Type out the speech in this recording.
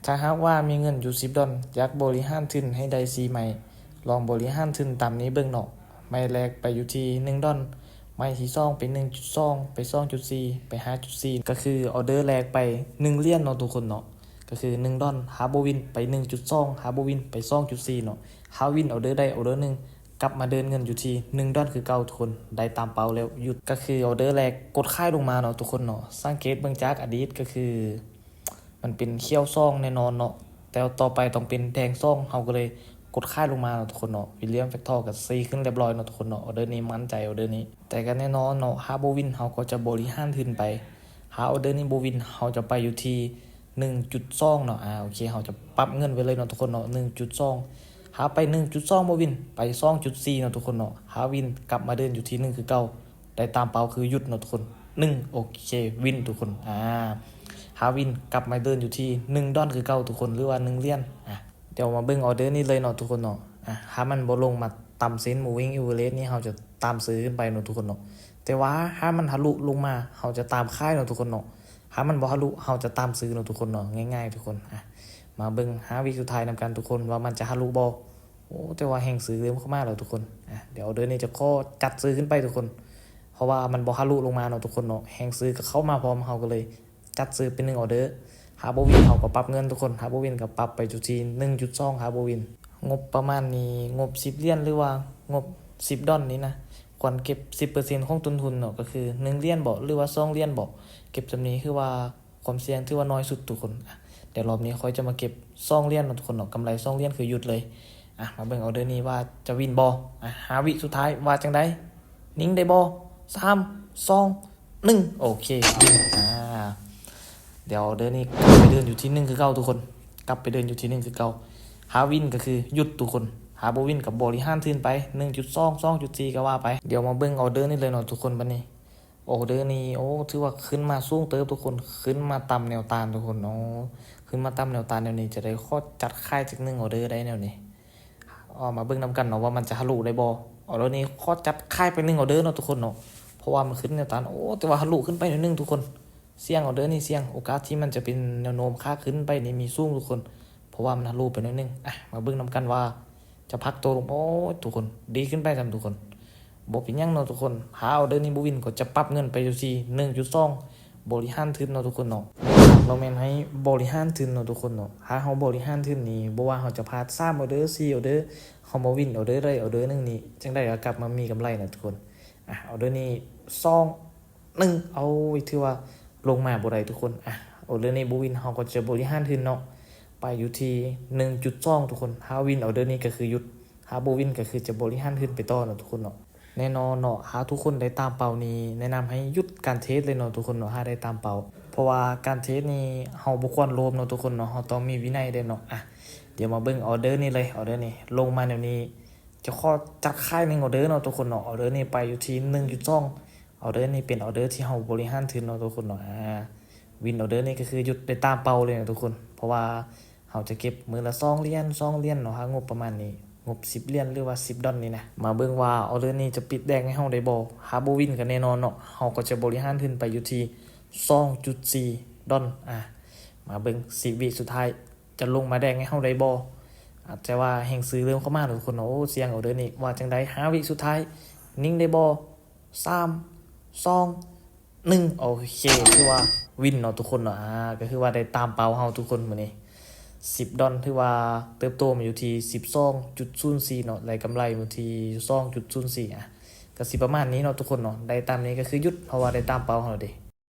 ຖ້າຫາກວ່າມີເງິນຢູ່ສິບດອນ ຢາກບໍລິຫານທຶນໃຫ້ໄດ້ສີ່ໄມ້ ລອງບໍລິຫານທຶນຕາມນີ້ເບິ່ງເນາະ. ໄມ້ແລກໄປຢູ່ທີ່ໜຶ່ງດອນ, ໄມ້ທີສອງໄປໜຶ່ງຈຸດສອງ ໄປສອງຈຸດສີ່ ໄປຫ້າຈຸດສີ່ ກໍຄືອໍເດີແລກໄປໜຶ່ງຫຼຽນເນາະທຸກຄົນເນາະ. ກໍຄືໜຶ່ງດອນ ຫາບໍ່ວິນໄປໜຶ່ງຈຸດສອງ ຫາບໍ່ວິນໄປສອງຈຸດສີ່ເນາະ. ຫາວິນອໍເດີໃດອໍເດີໜຶ່ງ ກັບມາເດີນເງິນຢູ່ທີ່ໜຶ່ງດອນຄືເກົ່າທຸກຄົນ. ໄດ້ຕາມເປົ້າແລ້ວ ຢຸດ. ກໍຄືອໍເດີແລກກົດຂາຍລົງມາເນາະທຸກຄົນເນາະ. ສັງເກດເບິ່ງຈາກອະດີດ ກໍຄືມັນເປັນຂຽວສອງແນ່ນອນເນາະ, ແຕ່ຕໍ່ໄປຕ້ອງເປັນແດງສອງ ເຮົາກໍເລີຍກົດຂາຍລົງມາເນາະທຸກຄົນເນາະ. ວິລລຽມແຟກທໍກໍຊື້ຂຶ້ນລຽບຮ້ອຍເນາະທຸກຄົນເນາະ. ອໍເດີນີ້ໝັ້ນໃຈອໍເດີນີ້, ແຕ່ກໍແນ່ນອນເນາະ ຫາບໍ່ວິນເຮົາກໍຈະບໍລິຫານທຶນໄປ. ຫາອໍເດີນີ້ບໍ່ວິນ ເຮົາຈະໄປຢູ່ທີ່ໜຶ່ງຈຸດສອງເນາະ. ອາ ໂອເຄ ເຮົາຈະປັບເງິນໄວ້ເລີຍເນາະທຸກຄົນເນາະ ໜຶ່ງຈຸດສອງ. ຫາໄປໜຶ່ງຈຸດສອງບໍ່ວິນ ໄປສອງຈຸດສີ່ເນາະທຸກຄົນເນາະ. ຫາວິນກັບມາເດີນຢູ່ທີ່ໜຶ່ງຄືເກົ່າ, ໄດ້ຕາມເປົ້າຄືຢຸດເນາະທຸກຄົນ. ໜຶ່ງ ໂອເຄ ວິນທຸກຄົນ. ອາ ຫາວິນກັບມາເດີນຢູ່ທີ່ໜຶ່ງດອນຄືເກົ່າທຸກຄົນ ຫຼືວ່າໜຶ່ງຫຼຽນ. ອາ ດຽວມາເບິ່ງອໍເດີນີ້ເລີຍເນາະທຸກຄົນເນາະ. ອາ ຫາມັນບໍ່ລົງມາຕຳເສັ້ນ moving average ນີ້ ເຮົາຈະຕາມຊື້ຂຶ້ນໄປເນາະທຸກຄົນເນາະ. ແຕ່ວ່າຫາມັນທະລຸລົງມາ ເຮົາຈະຕາມຂາຍເນາະທຸກຄົນເນາະ. ຫາມັນບໍ່ທະລຸ ເຮົາຈະຕາມຊື້ເນາະທຸກຄົນເນາະ. ງ່າຍໆທຸກຄົນ. ອາ ມາເບິ່ງຫ້າວິສຸດທ້າຍນຳກັນທຸກຄົນ ວ່າມັນຈະທະລຸບໍ່. ໂອ້ ແຕ່ວ່າແຮງຊື້ເລີ່ມເຂົ້າມາແລ້ວທຸກຄົນ. ອາ ດຽວອໍເດີນີ້ຈະຂໍຈັດຊື້ຂຶ້ນໄປທຸກຄົນ ເພາະວ່າມັນບໍ່ທະລຸລົງມາເນາະທຸກຄົນເນາະ. ແຮງຊື້ກໍເຂົ້າມາພ້ອມ ເຮົາກໍເລີຍ ຈັດຊື້ເປັນໜຶ່ງອໍເດີ. ຫາບໍ່ວິນເຮົາກໍປັບເງິນທຸກຄົນ, ຫາບໍ່ວິນກໍປັບໄປຢູ່ທີ່ໜຶ່ງຈຸດສອງ ຫາບໍ່ວິນ. ງົບປະມານນີ້ ງົບສິບຫຼຽນ ຫຼືວ່າງົບສິບດອນນີ້ນະ ຄວນເກັບສິບເປີເຊັນຂອງຕົ້ນທຶນເນາະ, ກໍຄືໜຶ່ງຫຼຽນບໍ ຫຼືວ່າສອງຫຼຽນບໍ, ເກັບສ່ຳນີ້ຄືວ່າຄວາມສ່ຽງຖືວ່ານ້ອຍສຸດທຸກຄົນ. ອາ ດຽວລອບນີ້ຂ້ອຍຈະມາເກັບສອງຫຼຽນເນາະທຸກຄົນເນາະ, ກຳໄລສອງຫຼຽນຄືຢຸດເລີຍ. ອາ ມາເບິ່ງອໍເດີນີ້ວ່າຈະວິນບໍ່. ອາ ຫ້າວິສຸດທ້າຍວ່າຈັ່ງໃດ? ນິ່ງໄດ້ບໍ່? ສາມ ສອງ ໜຶ່ງ ໂອເຄ ວິນ. ອາ ດຽວອໍເດີນີ້ກັບໄປເດີນຢູ່ທີ່ໜຶ່ງຄືເກົ່າທຸກຄົນ, ກັບໄປເດີນຢູ່ທີ່ໜຶ່ງຄືເກົ່າ. ຫາວິນກໍຄືຢຸດທຸກຄົນ, ຫາບໍ່ວິນກໍບໍລິຫານທຶນໄປໜຶ່ງຈຸດສອງ ສອງຈຸດສີ່ ກໍວ່າໄປ. ດຽວມາເບິ່ງອໍເດີນີ້ເລີຍເນາະທຸກຄົນ. ບັດນີ້ອໍເດີນີ້ ໂອ້ ຖືວ່າຂຶ້ນມາສູງເຕີບທຸກຄົນ, ຂຶ້ນມາຕາມແນວຕ້ານທຸກຄົນ. ໂອ້ ຂຶ້ນມາຕາມແນວຕ້ານແນວນີ້ ຈະໄດ້ຂໍຈັດຂາຍຈັກໜຶ່ງອໍເດີໄດ້ແນວນີ້. ເອົາມາເບິ່ງນຳກັນເນາະວ່າມັນຈະທະລຸໄດ້ບໍ່. ອໍເດີນີ້ຂໍຈັດຂາຍໄປໜຶ່ງອໍເດີເນາະທຸກຄົນເນາະ, ເພາະວ່າມັນຂຶ້ນແນວຕ້ານ. ໂອ້ ແຕ່ວ່າທະລຸຂຶ້ນໄປໜ້ອຍໜຶ່ງທຸກຄົນ. ສ່ຽງອໍເດີນີ້ສ່ຽງ, ໂອກາດທີ່ມັນຈະເປັນແນວໂນ້ມຂາຂຶ້ນໄປນີ້ມີສູງທຸກຄົນ, ເພາະວ່າມັນທະລຸໄປໜ້ອຍໜຶ່ງ. ອະ ມາເບິ່ງນຳກັນວ່າຈະພັກໂຕລົງ. ໂອ້ ທຸກຄົນ ດີຂຶ້ນໄປຊ້ຳທຸກຄົນ. ບໍ່ເປັນຫຍັງເນາະທຸກຄົນ, ຫາອໍເດີນີ້ບໍ່ວິນກໍຈະປັບເງິນໄປຢູ່ທີ່ໜຶ່ງຈຸດສອງ ບໍລິຫານທຶນເນາະທຸກຄົນເນາະ. ເຮົາແມ່ນໃຫ້ບໍລິຫານທຶນເນາະທຸກຄົນເນາະ. ຫາກເຮົາບໍລິຫານທຶນນີ້ ບໍ່ວ່າເຮົາຈະພາດສາມອໍເດີ ສີ່ອໍເດີ, ເຮົາມາວິນອໍເດີໃດອໍເດີໜຶ່ງນີ້ ຈັ່ງໃດກໍກັບມາມີກຳໄລນະທຸກຄົນ. ອະ ອໍເດີນີ້ສອງ ໜຶ່ງ ເອົາ ຖືວ່າລົງມາບໍ່ໄດ້ທຸກຄົນ. ອະ ອໍເດີນີ້ບໍ່ວິນ ເຮົາກໍຈະບໍລິຫານທຶນເນາະ ໄປຢູ່ທີ່ໜຶ່ງຈຸດສອງທຸກຄົນ. ຫາວິນອໍເດີນີ້ກໍຄືຢຸດ, ຫາບໍ່ວິນກໍຄືຈະບໍລິຫານທຶນໄປຕໍ່ເນາະທຸກຄົນເນາະ. ແນ່ນອນເນາະ ຫາກທຸກຄົນໄດ້ຕາມເປົ້ານີ້ ແນະນຳໃຫ້ຢຸດການເທຣດເລີຍເນາະທຸກຄົນເນາະ ຫາກໄດ້ຕາມເປົ້າ. ເພາະວ່າການເທຣດນີ້ເຮົາບໍ່ຄວນໂລບເນາະທຸກຄົນເນາະ, ເຮົາຕ້ອງມີວິໄນເດ້ເນາະ. ອະ ດຽວມາເບິ່ງອໍເດີນີ້ເລີຍ. ອໍເດີນີ້ລົງມາແນວນີ້ ຈະຂໍຈັດຂາຍໜຶ່ງອໍເດີເນາະທຸກຄົນເນາະ. ອໍເດີນີ້ໄປຢູ່ທີ່ໜຶ່ງຈຸດສອງ. ອໍເດີນີ້ເປັນອໍເດີທີ່ເຮົາບໍລິຫານທຶນເນາະທຸກຄົນເນາະ. ອາ ວິນອໍເດີນີ້ກໍຄືຢຸດໄດ້ຕາມເປົ້າເລີຍເນາະທຸກຄົນ, ເພາະວ່າເຮົາຈະເກັບມື້ລະສອງຫຼຽນ ສອງຫຼຽນເນາະ. ຫາງົບປະມານນີ້ ງົບສິບຫຼຽນ ຫຼືວ່າສິບດອນນີ້ນະ. ມາເບິ່ງວ່າອໍເດີນີ້ຈະປິດແດງໃຫ້ເຮົາໄດ້ບໍ່. ຫາບໍ່ວິນກໍແນ່ນອນເນາະ, ເຮົາກໍຈະບໍລິຫານທຶນໄປຢູ່ທີ່ສອງຈຸດສີ່ດອນ. ອາ ມາເບິ່ງສິບວິສຸດທ້າຍ ຈະລົງມາແດງໃຫ້ເຮົາໄດ້ບໍ່. ອາດຈະວ່າແຮງຊື້ເລີ່ມເຂົ້າມາເນາະທຸກຄົນເນາະ. ໂອ້ ສ່ຽງອໍເດີນີ້ວ່າຈັ່ງໃດ? ຫ້າວິສຸດທ້າຍ ນິ່ງໄດ້ບໍ່? ສາມ ສອງ ໜຶ່ງ ໂອເຄ ຖືວ່າວິນເນາະທຸກຄົນເນາະ. ອາ ກໍຄືວ່າໄດ້ຕາມເປົ້າເຮົາທຸກຄົນມື້ນີ້. ສິບດອນ ຖືວ່າເຕີບໂຕມາຢູ່ທີ່ສິບສອງຈຸດສູນສີ່ເນາະ, ໄດ້ກຳໄລຢູ່ທີ່ສອງຈຸດສູນສີ່. ອາ ກໍຊິປະມານນີ້ເນາະທຸກຄົນເນາະ, ໄດ້ຕາມນີ້ກໍຄືຢຸດ ເພາະວ່າໄດ້ຕາມເປົ້າເຮົາເດ້.